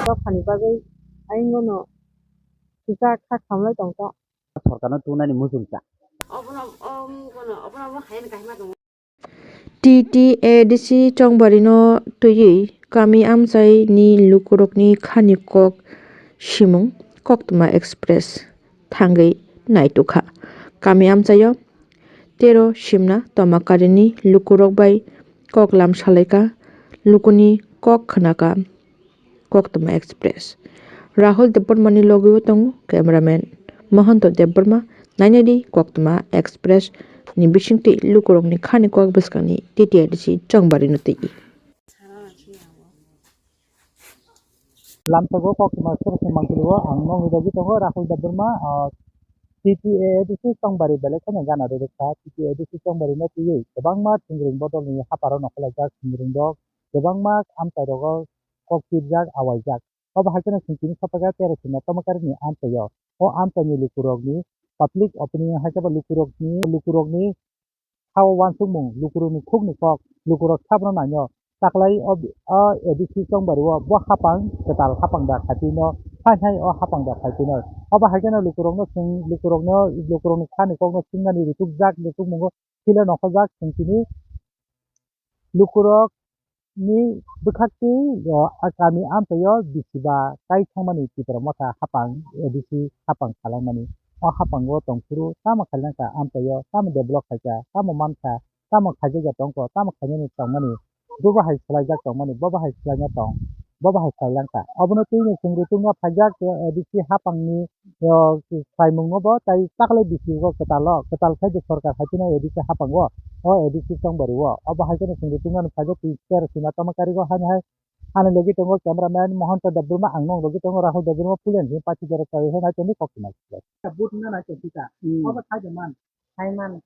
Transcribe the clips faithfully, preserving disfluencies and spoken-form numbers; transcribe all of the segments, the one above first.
Dophani bagwi ayung no kisa kha khamlai tongkha. Sorkarno tungnani muchungsa. T T A D C chongbarino twiwi kami amchaini lukurokni khani kok simung Koktwma Express thangwi naitukha. Kami amchaio tero simna tomakarini lukurok bai koklam salaikha, lukuni kok khnakha. Koktwma Express. Rahul Debbarmani logi o tongo cameraman Mohanta Debbarma. Nainadi Koktwma Express ni bisingtwi lukurokni khani kok bwskangni T T A D C chongbarino twi. Lamsogo Koktwma Express ni mangpili o ang nongwi dagi tongo Rahul Debbarma, ah, T T A D C chongbari belai kheno gana rwrwkha. T T A D C chongbari no twiwi kwbangma thwngwrwng bodol ni haparo nokolaijak thwngwrwng rok, kwbangma amchai rogo kok pibjak, awaijak. Obo hai kheno chwng tini sophaikha tero sima tomokari ni amchaio. O amchaini lukurokni public opinion hai khe bo lukurokni, lukurokni sao uansukmung, lukurokni khukni kok, lukurok sabono nainw. Taklai o, o A D C chongbario bo hapang kwtal hapang da khaitwino, hai hai o hapang da khaitwino. Obo hai kheno lukurokno chwng, lukurokno, lukurokni khani kokno swngmani ritukjak, ritukmungo phila nokhojak chwng tini lukurok ni bwkhaktwi, o, a kami amchaio bisi ba kai thangmani Tipra Motha hapang, A D C hapang khalangmani. O hapango tongphuru tamo khailangkha amchaio, tamo develop khaikha, tamo mankha, tamo khaijakya tongkho, tamo khainani tongmani, bobo hai swlaijak tongmani, bobo hai swlaina tong, bobo hai swlailangkha. Obono twino chwng ritukna phaijak, A D C hapangni o, khlaimungno bo tai taklai bisi o kwtal o, kwtal khai de sorkar hai phano A D C hapango, o A D C chongbari o. Obo hai kheno chwng rituknani phaijak twi ter sima tomokari o haino hai. Ani logi tongo cameraman Mohanta Debbarma, ang nong logi tongo Rahul Debbarma, pulen hini pachi jora chai hai nai tongwi kok twnai. Boot wngna nai tongphi ta. Hmm. Obo khai de man. Hai man.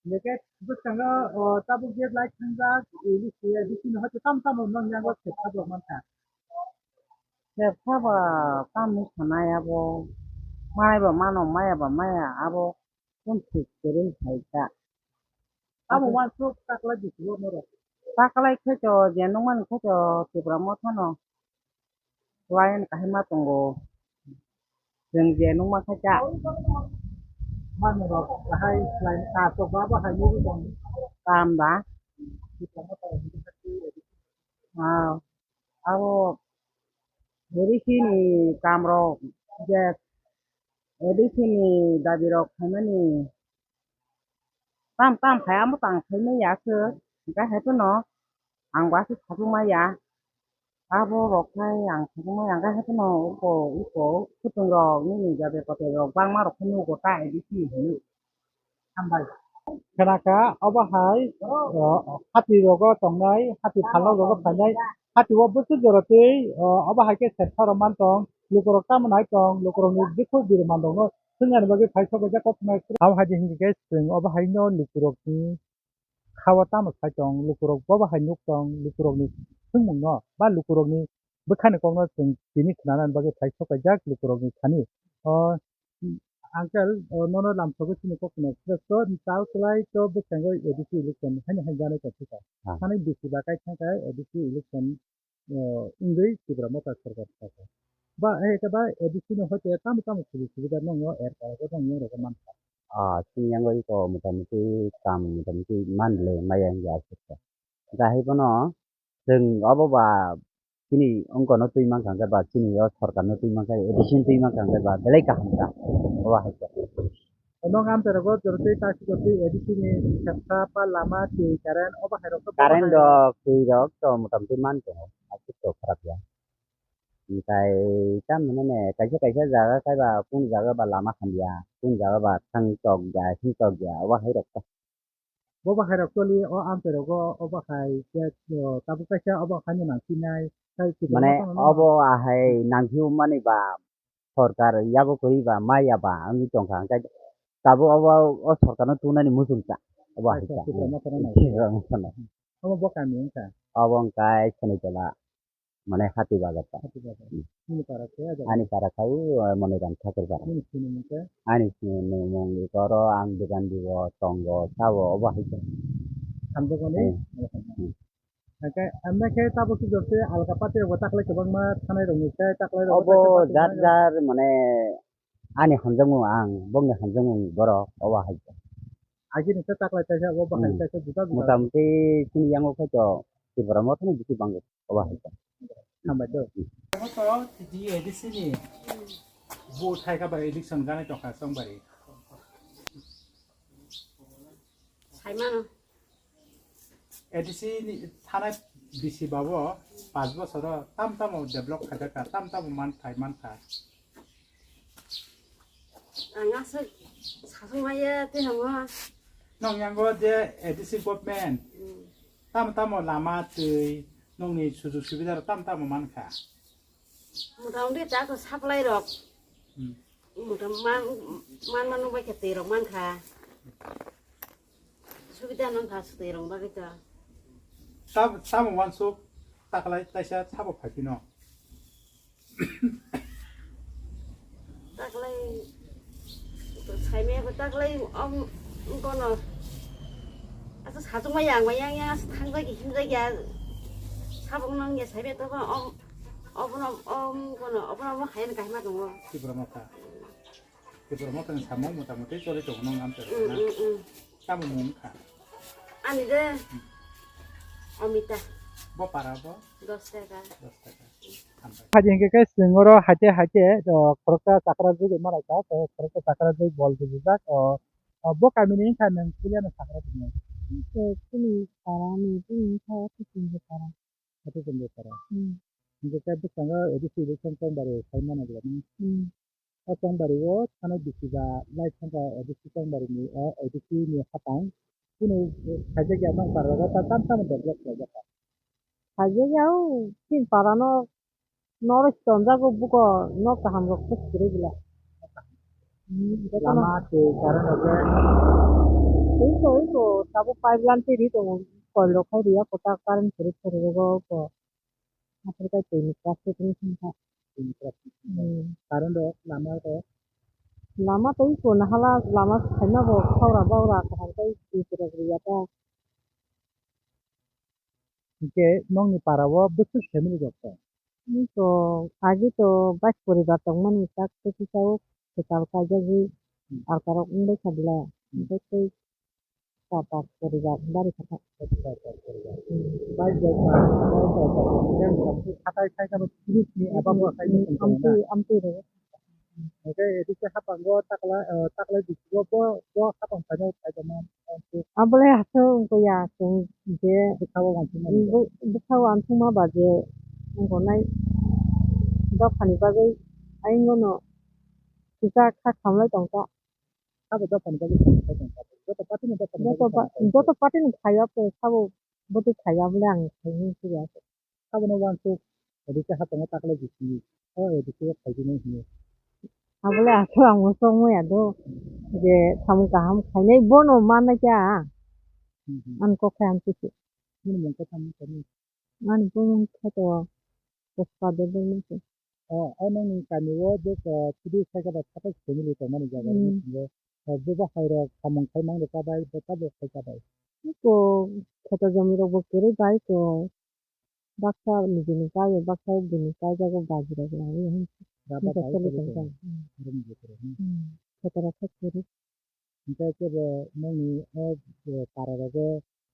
Hingke bwskango, o, tabuk gate light thangjak, A D C, A D C ni hoite tamo tamo nong yango sepha bo mankha. Sepha ba tamni sanai abo, mai ba mano, maya ba maya, abo kun thik kwrwi hai ta. Abo uansuk taklai bisi o norok. Taklai khe to je nungmani khe to Tipra Motha no line kahima tongo. Chwng je nungma khe ta. Mano rok kahai line ta to ba ba hai nugwi tong. Kam ba. Tipra Motha rok. Ah. Abo A D C ni kam rok je A D C ni dabi rok khaimani tam tam khai amo tang khaimai ya se, hingke hai phano ang bo aswk sajagmaya, abo rok khai ang sajagmaya, hingke hai phano uko uko kutung rok nini dabi kotor rok bangma rok phano nugo ta A D C hwnwi. Hambai. Khnakha, obo hai, o, hati rogo tongnai, hati phalno rogo phainai, hati o bwswk jora twi, o, obo hai khe sersa rok man tong, lukurok tamo nai tong, lukurokni bwkhuk biri mandokno swngna bagwi phai sokbaijak Koktwma Express. Abo hai di hinkhe chwng obo haino lukurokni kha-o tamo sai tong, lukurok bobo hai nuk tong, lukurokni swngmungno ba lukurokni bwkhani kokno chwng tini khnanani bagwi phai sokbaijak lukurokni thani. O, Uncle, o, nono lamsogo chini Koktwma Express o, tal kwlai to bwskango A D C election haino hai janai tongphika. Ah. Thani bisi ba kai thangkha A D C election, o, wngwi Tipra Motha sorkar sakha. Ba, hai khe ba A D C ni hoite tamo tamo sujuk subida nongno er kha, abo nongno rwgwi mankha. Ah, chini yango iko motamuti kam motamuti manle maya wngya aswk kha. Hingkhe hai phano chwng obo ba chini wngkano twi mankha hwnkhe ba chini o sorkarno twi mankha, A D C no twi mankha hwnkhe ba belai kaham kha. Obo hai khe. Nong amchai rogo jora twi ta sikor twi A D C ni kepsa pa lama twi current obo hai rok to. Current rok twi rok to motamuti man tongo, aswk to kharap ya. Hingkhe tamo hinane kaisa kaisa jaga khe ba kung jaga ba lama hamya, kung jaga ba thang chok ya, hing chok ya, obo hai rok to. Bo bahai rok choli o amchai rogo, o bahai je, o, tabuk kaisa obo haino nang sinai, tai chwla mane motono no obo ahai nang phiu mani ba sorkar yago kwrwi ba maya ba wngwi tongkha, hwnkhe tabuk obo o sorkarno tungnani muchungsa obo hai kha. Tipra Mothano nai. Tipra Mothano. Obo bo kami wngkha. Obo wngkha Sonaitola. Mane hati bazar ta. Hati bazar. Hmm. Nini para khe o jaga? Ani para khai, uh, Monirang Thakur para. Nini sinimung khe? Ani sinimung ikoro ang dogan dibo, tongo, sabo, obo hai khe. Hamjagani? Hmm. Hmm. Hake, amne khe tabuk twi jotse alka party rok bo taklai kwbangma thanai rok ni khe taklai rok bo Obo taklai jar kwbangma jar mane ani hamjakmung ang, bongni hamjakmung borok obo hai khe. Agini khe taklai kaisa, obo bahai Hmm. kaisa juda juda. Motamoti chini yango khe to Tripura mothani bisi bango obo hai khe. Hambai do. Abo to tidi A D C ni vote hai kha ba election gana tongkha Chongbari. Saimano. A D C ni thanai bisi babo panch bosoro tam tamo develop khajakha, tam tamo manthai mankha. Ang aswk sasung maya tei hango. Nong yango je A D C government Hmm. tamo tamo lama twi nongni sujug subida rok tam tamo mankha. Mota moti ta ko supply rok. Hmm. Mota man, man manu bai khe twi rok mankha. Subida nang kha swtwi rong bagwi to. Tam, tamo wansuk taklai taisa sabo phaipino. Taklai, to saimaya ko taklai om kono. Asa satung ma yang ma yang yang asa thangjak himjak ya. Sabong nang ya saimaya to ba om, obono om kono, obono mo hayan kahima tongo. Tripura motha. Tripura motha ni samung mota moti choli tongo nang amchara Mm, na. Mm, mm. Tamo mung kha. Ani de Omita. Bo para bo? Dos taka. Dos taka. Hambai. Haji hingke ke singoro haite haite, o, khoroksa chakra jugui malaika, o, khoroksa chakra jugui bol bujijak, o, o, bo kamini wngkha nang puliano sakra tongmani. Ke kuni para ni, kuni wngkha Hatisongbo para. Hatisongbo para. Hmm. Hingke ke bwskango A D C election Chongbari sai mano bwlani. Hmm. O Chongbari o thana bisi ba lai thangkha A D C Chongbari ni, o A D C ni hapang. Kunu khaijak ya nang para o ta tam tam develop khaijak kha. Khaijak ya o tin para no norok tonjago buko nok kaham rok khe kwrwi bwla. Hmm, jotono. Lama tei current rok le. Tei to, tei to, tabuk pipeline twi ri tongo, koi rok khai ria kwtal current kwrwi kwrwi rogo ko. Aswk kai twi ni plastic ni thang kha. Twi ni plastic. Hmm. Current rok, lama rok. Lama tei ko nahala lama khaima bo khawra bawra kaham kai twi kwrwi ria ta. Hingke nongni para o bwswk family rok tong? Nini to agi to bais poribar tongmani tak tei kisa o kwtal kaijagwi Hmm. alkarok wngbai kha bwla. Hmm. Hingke tei char pas poribar bari kha ta. Char pas poribar. Hmm. Bais bai pa, bais bai pa, yang motamoti hatai sai kha bo tris ni aba bo sai Hmm, tong amtwi, na. Amtwi rw. Hingke edike hapango taklai, eh, taklai bisingo bo, bo hapang phaino phaijama. Abole aswk wngya chwng je bwsao wansukmani. Bw-, bwsao wansukma ba je wngkha nai dophani bagwi ayang no kisa kha khamlai tongkha. Abo dophani bagwi khamlai tongkha. Joto party ni dophani bagwi Joto pa-, khamlai tongkha. Joto party ni khaiya po sabo bwtwi khaiya bole ang khaini siya. Abono wansuk, A D C hapango taklai bisi, o A D C o khaijinai hino. Abole aswk ang bo chongmaya do, je samung kaham khainai bono mannai kha. Hmm, hmm. Ang kok khai ang kisi. Nini mung khe tamo tamo? Ani bumung khe to Pushpa Debbarma se. O, o nongni kami o je, o, T V sai khe ba satai family tongmani jaga Hmm. ni singo, o, bubahairok samung khai mang rwkha bai, bo tabuk khai kha bai. Ko kheto jami rok bo kwrwi bai ko. Baksa nijini kaiyo, baksa bini kaijago bajirok laiwi hinwi. Raba Hinsa bai sali kari tongkha. Tong. Rung jotro, hmm. Hmm. Khetorok khe kwrwi. Hinkhe kebo nongni o, o pararogo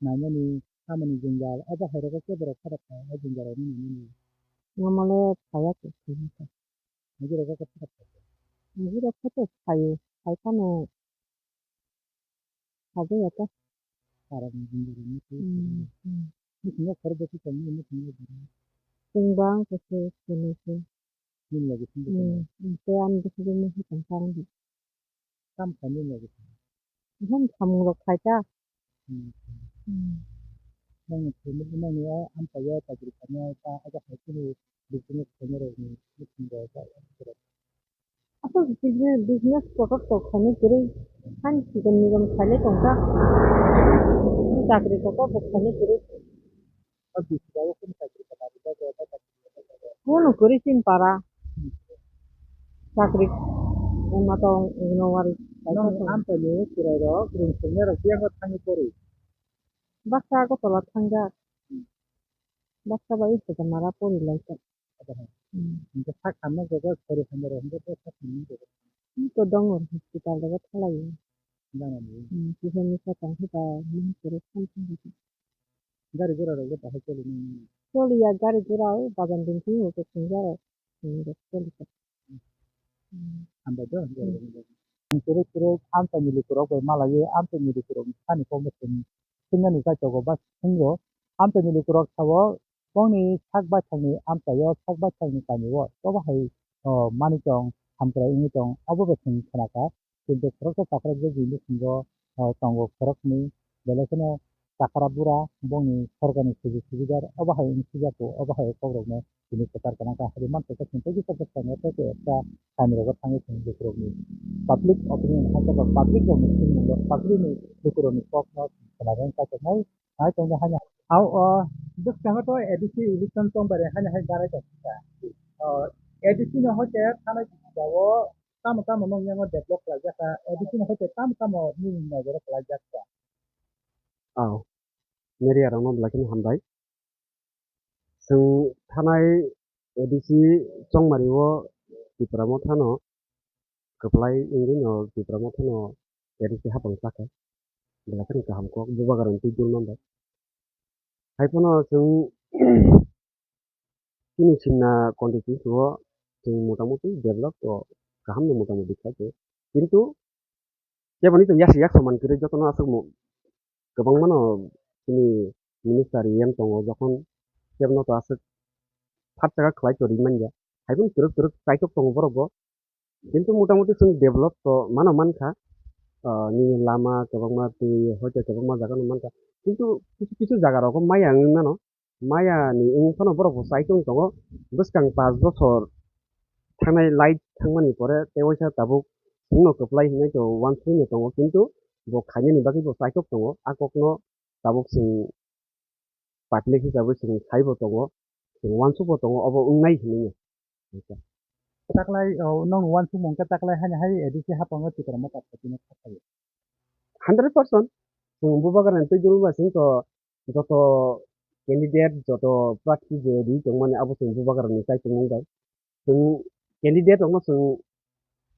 naimani samani jwngjal, obo hairogo keborok khatok kha o jwngjalrokno naimani. Mamale phaiya khe hinsa. Nijirok khe khatok kha. Nijirok khe to phaio, phai phano. Sajakya ta. Parani jwngjalrokno khe Hmm, hmm. Nukhungo khorokbo khe tongmani nukhungo borok. Chwng bang khe se sini se. Nini logi sini Hmm, tongmani. Hmm. Tei ani bwswk nukhung tong parani. Tam kha nini logi sini. Nang samung rok khai ta. Hmm. Hmm. Nangni family, nangni o amchaio chakri khainai ta, abo hai kheno business khainai rokni nukhung bo ta. Aswk business, business kotor tok khainai kwrwi. Hani sikon mikon khailai tongkha. Chakri kotor bo khainai kwrwi. O bisi bai o kunu chakri kwtal rijak ya, ta chakri kwtal rijak ya. Kunu kwrwi chini para. Chakri wngma tong, wngma wari. Nong amchaini chwrairok, rung swngnai rok, biyang o thangwi kwrwi. Baksa Agartala thangjak. Baksa bai se mara pori lai ta. Hmm. Hingke sak hamna jaga sori hamna rok hingke bo sak hamna jaga. Hmm, to dong hospital rok thalai. Jana ni. Hmm, kisa misa tang khe ba mung koro sam sam khe. Gari gura rok bo bahai choli nang. Choli ya gari gura o bagan din tin o to sinja rok. Hmm, rok choli ta. Hmm. Hambai do. Hmm. Kuru kuru amchaini lukurok bai malaye, amchaini lukurok ni sani kokno chwng swngmani kaitor go ba swngro. Amchaini lukurok sao bongni sak baithangni amchaio, sak baithangni kamio, obo hai, o, mani tong, hamkrai wngwi tong, obo bo chwng khna kha. Kintu khoroksa chakrak je bini bisingo, o, tongo khoroknwi, belai kheno chakra bura, bongni sorkarni sujuk subidar, obo hai wng sijak o, obo hai kokrokno tini kwchar kana kha. Hari man tongkha chwng tei kisa bwskango tei ekta kami rogo thangwi chwng lukurokni public opinion, haikhe ba public rokni sinimung rok, public ni lukurokni kokno khna rwna kaitor nai. Hai tongdi haino. Hao, o, bwskango to A D C election tong bai rw haino hai barai tong kha. O, A D C no hoite thanai bisingao tamo tamo nokni yango develop khlaijak kha, A D C no hoite tamo tamo nini nojoro khlaijak kha. Ao, media rokno belai kheno hambai. Chwng thanai A D C chongmari o Tipra Motha no kwplai wngwi no Tipra Motha no A D C hapang chakha. Belai kheno kaham kok Bubagra ni twi dul manbai. Hai phano chwng chini Simna constituency o chwng motamuti develop to kaham no motamuti khlai tongo. Kintu keboni to yasi yak soman kwrwi jotono aswk mo-, kwbangmano chini minister E M tongo, jokhon kebno to aswk phat chakha khlai to ri manya. Hai phano twrwk twrwk chaitok tongo borok bo. Kintu motamuti chwng develop to mano mankha, ah, nini lama kwbangma twi hoite kwbangma jaga no mankha. Kintu kisu kisu jaga rogo maya wngwi mano. Maya ni wng phano borok bo chai tong tongo. Bwskang panch bochor thangnai light thangmani pore tei waisa tabuk chwngno kwplai hinwi to uansukwi no tongo, kintu bo khainani bagwi bo chaitok tongo. A kokno tabuk chwng public hisabai chwng saibo tongo, chwng uansukbo tongo, obo wngnai hinwi no. Taklai, o, nokni uansukmung khe taklai haino hai A D C haphango Tipra Motha party no kha khaio. Hundred percent. Chwng Bubagrani twi dul bai chwng to joto candidate, joto prarthi je ri tongmani abo chwng Bubagrani chai tongmung bai. Chwng candidate rokno chwng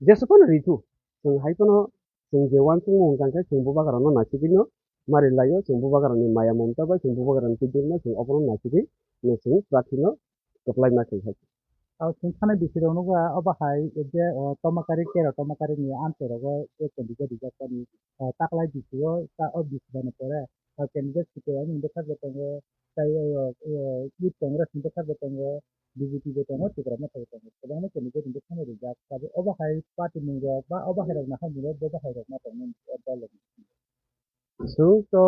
jesa phano ri thu. Chwng hai phano chwng je uansukmung hwnka khe chwng Bubagrano naisigwino mari laio, chwng Bubagrani maya mamta bai chwng Bubagrani twi dul bai chwng obono naisigwi no chwng prarthi no kwplai ma khe hai. Abo chwng thanai bisirok nukha, obo hai je, o, Tomakari, Kero Tomakari ni amchai rogo je candidate rijak bani, o, taklai bisio ta o bisibani pore, o, candidate C P I M ni bwkhak bo tongo, tai, o, o, Youth Congress ni bwkhak bo tongo, B J P bo tongo, Tipra Motha bo tongo, kwbangma candidate ni bwkhak no rijak, tabuk obo hai party mung rok ba obo hai rok naharmung rok, bo bo hai rok ma tongnai o dol rok. Chwng to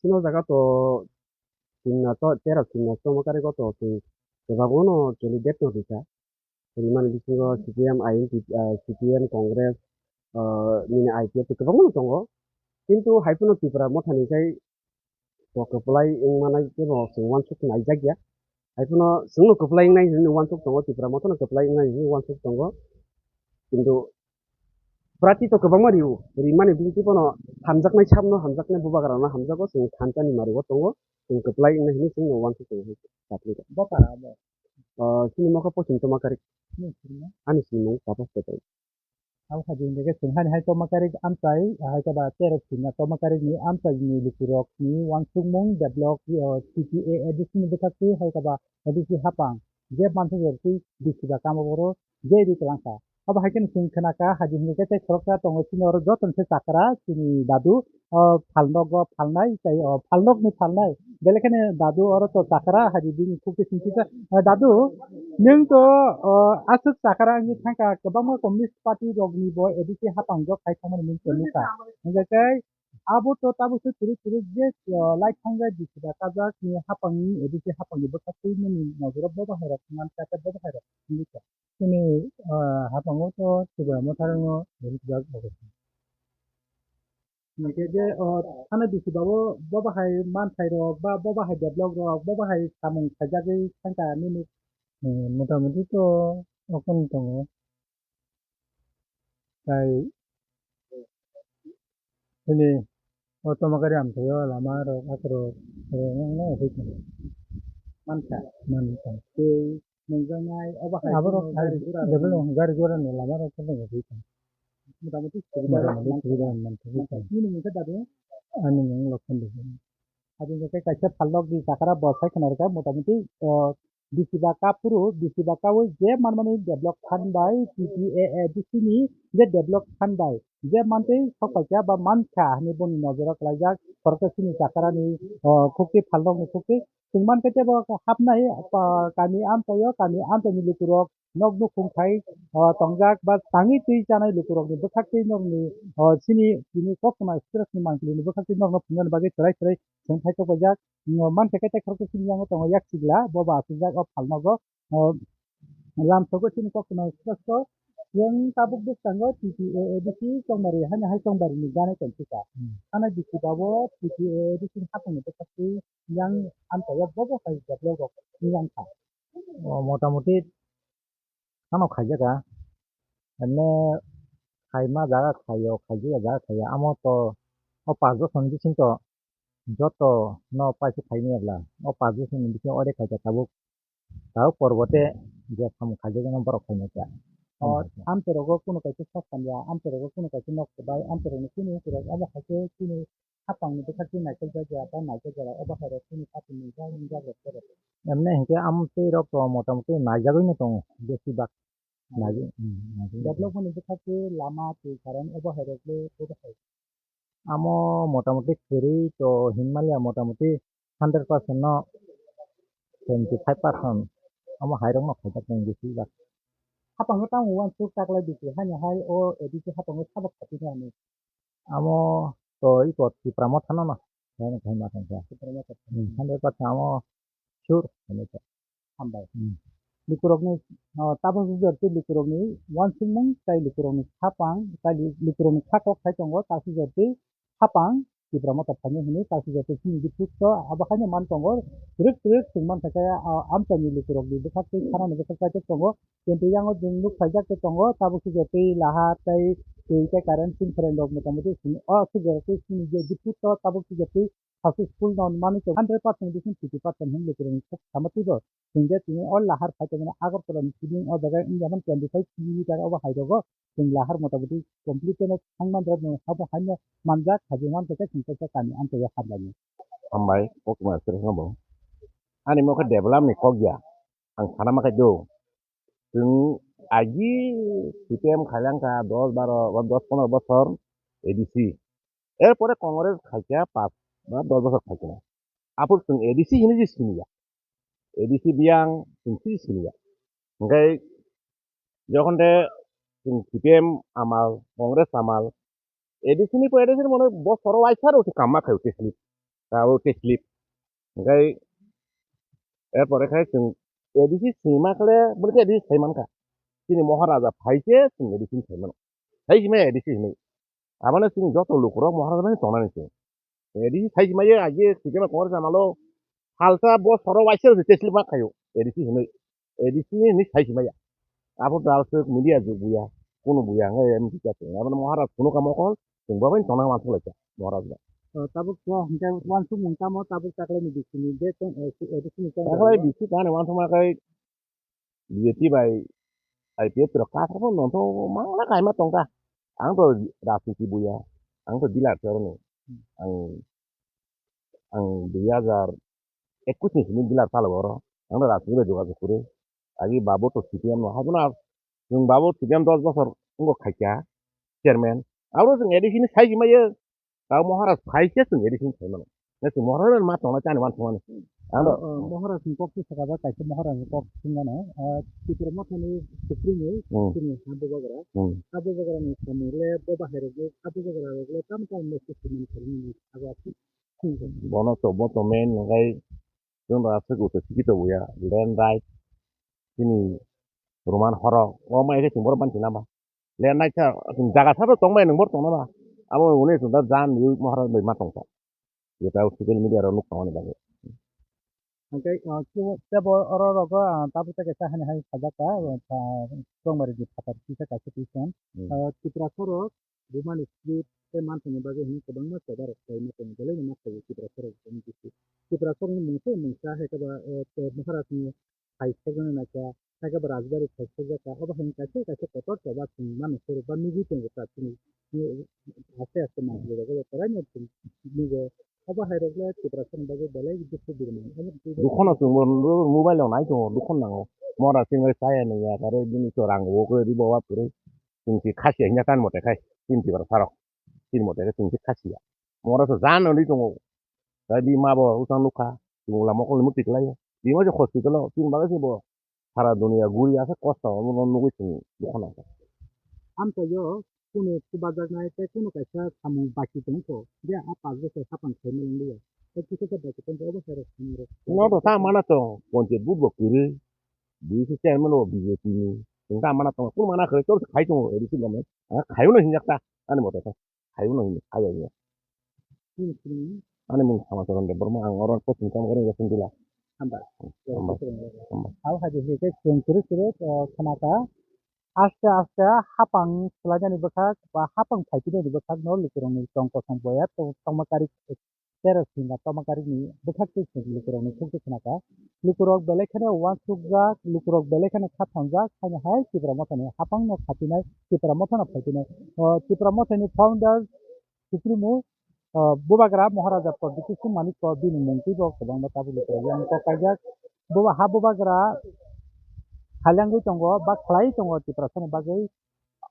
chini o jaga to Simna to, tei rok Simna Tomakari go to chwng kwbangma no candidate no rikha. Rimani bisingo C P M, I N P, ah, C P M, Congress, ah, nini I P F T kwbangma no tongo. Kintu hai phano Tipra Mothani khai to kwplai wngmanai khe no chwng uansuk naijakya. Hai phano chwngno kwplai wngnai hinwi uansuk tongo, Tipra Mothano kwplai wngnai hinwi uansuk tongo. Kintu prarthi to kwbangma rio, rimani bisingtwi bono hamjaknai sabno hamjaknai, Bubagrano hamjago, chwng thansa ni mario tongo, chwng kwplai wngnai hinwi chwngno uansuk tongo hai khe. Bo para bo? Ah, chini mokha Pochim Tomakari. Nini simi? Ani simung Tapas Tetai. Abo hai hingke chwng hani hai Tomakari amchai, hai khe ba terok sina Tomakari ni amchai ni lukurok ni uansukmung develop, ah, C P A A D C ni bwkhak twi hai khe ba A D C hapang je mansa je twi bisi ba kama boro je ri kwlangkha. Abo hai kheno chwng khna kha, hadi hinwi khe tei khoroksa tongo chini oro joto ni se chakra chini dadu, o phalnogo phalnai tei o phalnokni phalnai. Belai kheno dadu oro to chakra hadi bini khukti singkisa. O dadu, nwng to, o, aswk chakra wngwi thangkha, kwbangma communist party rokni bo A D C hapang jok khai thangmani nwng to nukha. Hingkhe tei abo to tabukhe kwrwi kwrwi je, o, lai thangjak bisi ba kajak ni hapangni A D C hapangni bwkha twi nini nojoro bo bahai rok mankha tei bo bahai rok wngwi kha. Chini, ah, hapango to Tipra Motha rokno rijak bo. Hingke je, oh, thana bisi babo, bo bahai manthai rok, ba bo bahai develop rok, bo bahai samung khaijagwi thangkha nini. Hmm, motamuti to okhon tongo. Tai Chini o Tomakari amchaio lama rok, akhoro rok wngno hoi tongo. Mankha. Mankha. Tei nungjaknai obo hai Aborok kheno hai gari gura rok develop mano. Gari gura ni lama rok khe nungwi tong. Mota moti subida Mota moti manthogo. Subida manthogo. Manthogo. Nini mungkha dadu? Ani mung Lokhan Debbarma. Abo hwnkhe kaisa phalnok ni chakra bo sai khna rwkha mota moti, o, bisi ba kaphuru, bisi ba kaui je manmani develop khan bai, T T A A D C ni je develop khan bai, je mantwi sok paikha ba mankha hinwi boni nojoro kwlaijak, khoroksa chini chakrani, o, khukti phalnokni khukti. Chwng mankha teibo hapnai, o, kami amchaio, kami amchaini lukurok nok nukhung khai, o, tongjak ba tangwi twi chanai lukurokni bwkhaktwi nokni, o, chini, chini koktwma stress ni mankhlini bwkhaktwi nokno phunuknani bagwi chwrai chwrai chwng khai tok paijak. Mankha khe tei khoroksa chini yango tongo yak sigla, bo bo aswkjak o phalnogo. O lamsogo chini koktwma expresso. Yang tabuk bwskango T T A A D C Chongbari haino hai Chongbari ni ganai tongphika. Hmm. Ano bisi babo T T A A D C ni hapung ni bwkhak twi yang amchaio bobo hai develop rok wngkha. O motamoti ano khaijaka. Emne khaima jaga khaio, khaijak jaga khaio. Amo to o panch bosor ni bisingo to joto no paisa khaimaya bla. O panch bosor ni bisingo ore khaijak tabuk. Tabuk porbote je samung khaijak no borok khaimaya kha. O amcharogo kunu kaisa sak samya, amcharogo kunu kaisa nok kwbai, amcharogo kunu kwrwng, omo hai khe chini hapang ni bwkhak twi naikol jak ya, ba naikol jak ya, obo hai rok chini hapang ni jak jak rok borok. Emne hinkhe amtwi rok to motamoti naijagwi no tongo, besi bak. Naijak, hmm, naijak. Development ni bwkhak twi lama twi current obo hai rok le obo hai. Amo motamoti kwrwi to hinmaliya motamoti hundred percent no seventy five percent omo hai rok no khaijak tong besi bak. Hapang no tamo uansuk taklai bisi haino hai o A D C hapang no sabak khati khe ani. Amo to iko Tipra Motha no no. Hai no khai ma thangkha. Tipra Motha. Hmm, hundred percent amo sure hinwi kha. Hambai. Hmm. Lukurokni, o, tabuk sujor tei lukurokni uansukmung tei lukurokni khapang tei li-, lukurokni kha kok khai tongo, ta sujor tei khapang Tipra Motha phainai hinwi ta sujor tei chini district o abo haino man tongo. Twrwk twrwk chwng mankha khe, o, amchaini lukurokni bwkhak tei khanani bwkhak kaitor tongo. Kintu yango chwng nuk phaijak khe tongo, tabuk sujotwi laha tei twi tei current sing phreng rok motamoti sini o sujotwi sini je district o tabuk sujotwi successful no manwi tongo. Hundred percent bising fifty percent hinwi kwrwng sama twibo. Chwng je tini o lahar phai tongmani Agartala ni sibing o jaga wngya man twenty five kilometer obo hai rogo chwng lahar motamoti complete no thang man rok no abo haino manjak hajing man tei chwng kaisa kami amchaio hamlaini. Hambai, kokma sir no bo. Ani mo khe develop ni kok ya. Ang sana ma khe do. Chwng agi C P M khailangkha dos baro ba dos pondro bosor A D C. Erpore Congress khaikha pas ba dos bosor khaikha. Aphuru chwng A D C hinwi je siniya. A D C biyang chwng sini siniya. Hwnkhe jokhon de chwng C P M amal, Congress amal, A D C ni pore A D C ni mone bosoro waisa rok se kamma khaio tei slip. Tabo tei slip. Hwnkhe erpore khe chwng A D C sima khle bwrwi khe A D C sai mankha. Chini Moharaja phai se chwng A D C ni sai mano. Sai sima A D C hinwi. Abono chwng joto lukurok Moharaja bai tongnani se. A D C sai sima ye age sikema Congress amalo halsa bosoro waisa rok se tei slip ma khaio A D C hinwi. A D C ni sai sima ya. Abo dal se media jug buya, kunu buya, ngai M P ka chwng. Abo Maharaj kunu ka mokol, chwng bo bai tongna ma thulai ka Maharaj ba. O, tabuk to hwnkhe wansukmung tamo tabuk taklai ni bisini je tong, eh, si, eh, bisini tong. Taklai bisi kani wansukma kai B J P bai I P F rok kathar bo nongtho mangla kaima tongka. Ang to rajniti buya, ang to dealer se oro ni. Ang, ang dui hajar ekush ni simi dealer palo oro. Ang to rajniti bai jogajog kuri. Agi babu to C P M no. Habuno chwng babu C P M dos bosor wngkha khaikha chairman. Abo chwng A D C ni sai sima ye. Tao Maharaj phai se chwng A D C ni sai mano. Na chwng Maharaj ma tongna chani wan thumani. Ano, o, Maharaj ni kok se saka ba kaisa Maharaj ni kok singano, o, Tipra Motha ni supreme ni Hmm. chini ha bubagra. Hmm. Ha bubagra ni samung le bo bahai rok le, ha bubagra rok le tam tam message sumani kharmani abo aswk. Bono to, bo to main ngai Chwng aswk uto sikito buya, land right, chini Roman horok, o mai khe chwng borok ban china ba. Land right sa, chwng jaga sa to tongbai nwng bor tongna ba. Abo hwnwi chwng da jan yu Maharaj bai ma tongkha. Jeta social media rok nuk tongmani bagwi. Hwnkhe, ah, kebo, kebo oro rogo, ah, tabuk tei kaisa hani hai sajak ka, ah, Chongmari ni phatar kisa kaisa twi song. Hmm. Ah, Tripura khoro bumani script tei manthokni bagwi hwnwi kwbangma choba rok khlaima tongo, belai no ma khlaio Tiprasa rok ni bising. Tiprasa rok ni mungsa mungsa hai khe ba, eh, Maharaj ni hai sokjagwi naikha, haikhe bo rajbari thai sokjakha, obo hai kaisa kaisa kotor choba chwng mano, sorok ba nugwi tongo ta chini, eh, aste aste manthokni bagwi bo kwraino chwng nugo. Obo hai rok le Tiprasa ni bagwi belai dukhu birman. Omo twi Dukhono chwngbo mobile rok nai tongo, dukhono nango. Mora chwngno chaya nungya, aro bini chwrang bo kwrwi bo wa kwrwi. Chwng si khasiya hinya kan mote khai, chini Tiprasa rok. Chini mote khai chwng si khasiya. Mora so jan nwi tongo. Tei bima bo usang nukha, chwng lama mokol ni mukti kwlaio. Bima se hospital o, chini bagwi se bo sara dunia guri ase kosto, omo no nugwi chwng dukha nangkha. Amchaio kunu chubajaknai tei kunu kaisa samung baki tongkho, je a pash bochor hapang khaima nanglia. Tei kisa khe baki tongkho, obo hai rok samung rok. No to ta mana to, ponchayat booth bo kwrwi, D C chairman bo B J P ni, chwng ta mana tongo, kunu mana kwrwi, chwng khai tongo, A D C government. Ang khaio no hinjak ta, ani mote khe. Khaio no hinjak, khaio hinjak. Ani mung Samacharan Debbarma, ang oro posting kam kari gasing dila. Hambai. Hambai. Hambai. Abo hai de ke chwng kwrwi kwrwi, eh, khna ta. Aste aste hapang swlainani bwkhak ba hapang phaipinani bwkhak no lukurokni tong kosong boya tong-, tongma kari. Tero singha tongma karikni bwkhak twi chwng lukurokni sukti khna kha. Lukurok belai kheno uansukjak, lukurok belai kheno kha thanjak, haino hai Tipra Mothani hapangno khapinai, Tipra Mothano phaipinai. O Tipra Mothani founder Supremo, o, Bubagra Maharaja Pradyut Kishore Manikya bini mung twibo kwbangma tabuk lukurok yang kok kaijak. Buba-, ha Bubagra khailangwi tongo ba khlai tongo Tiprasani bagwi.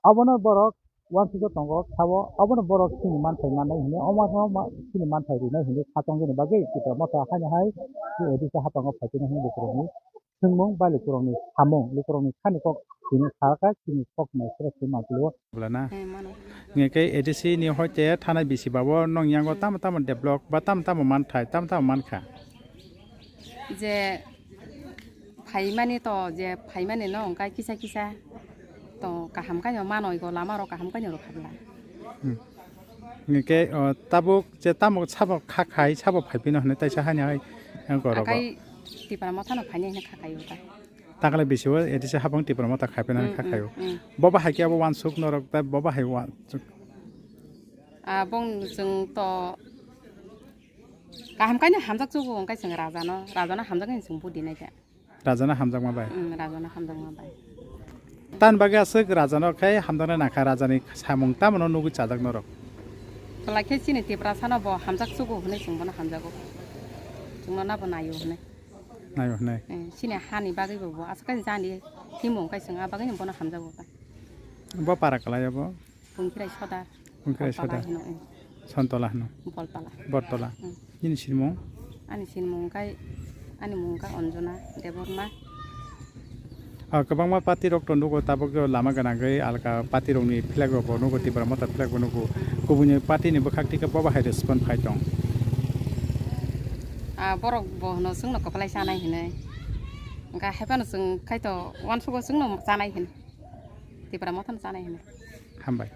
Abono borok uansukjak tongo, sabo abono borok chini manthai mannai hinwi, omo ma chini manthai rinai hinwi kha tongjakni bagwi Tipra Motha haino hai A D C hapango phaikhe hinwi lukurokni swngmung ba lukurokni samung, lukurokni khani kok tini sakha chini kok naisira se mangpilio. Wala na? He, mano. Nge ke A D C ni hoite thana bisi babo nong yango tamo tamo develop ba tamo tamo manthai, tamo tamo mankha. Je phaimani to, je phaimani no wngkha kisa kisa to kaham kaino manoi go lama rok kaham kaino rw khabla. Hmm. Hingke, o, tabuk je tamo sabo kha khai, sabo phaipino hinwi taisa hani hai, ang koro bo. Akai Tipra Mothano phaini hinwi kha khai uta. Takle bisi o A D C hapang Tipra Motha khaipina Hmm, kha khai hmm, o. Hmm. Boba hai khe abo uansuk norok ta boba hai uansuk. Ah, bong chwng to kaham kaino hamjak chugo, wngkha chwng rajano, rajano hamjaknai chwng budi naikha. Rajana hamjakma bai. Mm, rajana hamjakma bai. Tan bagwi aswk rajano khai hamjaknai nangkha, rajani samung tamano nugwi chajak norok. Kwlai khe chini Tiprasano bo hamjak chugo hwnwi chwng bono hamjago. Chwngno nabo naio hwnwi. Naio hwnwi. Eh, chini hani bagwi bo, bo aswk khai jani thimo wngkha chwng a bagwino bono hamjago ta. Bo para kwlai abo? Bungkhirai Sodar. Bungkhirai Bolpala Sodar. Hino, eh. Sontola hino. Bolpala. Bortola. Hmm. Nini sinimung? Ani sinimung kai, ani mung ka Anjona Debbarma. Ah, kwbangma party rok to nugo, tabuk lama gwnangwi alka party rokni flag rok bo nugo, Tipra Motha flag bo nugo. Kubuni party ni bwkhak tike bobo hai respond phai tong. Ah, borok bo hwno chwngno kwplai chanai hinwi. Hwnkha hai phano chwng khai to uansugo chwngno chanai hinwi. Tipra Motha no chanai hinwi. Hambai.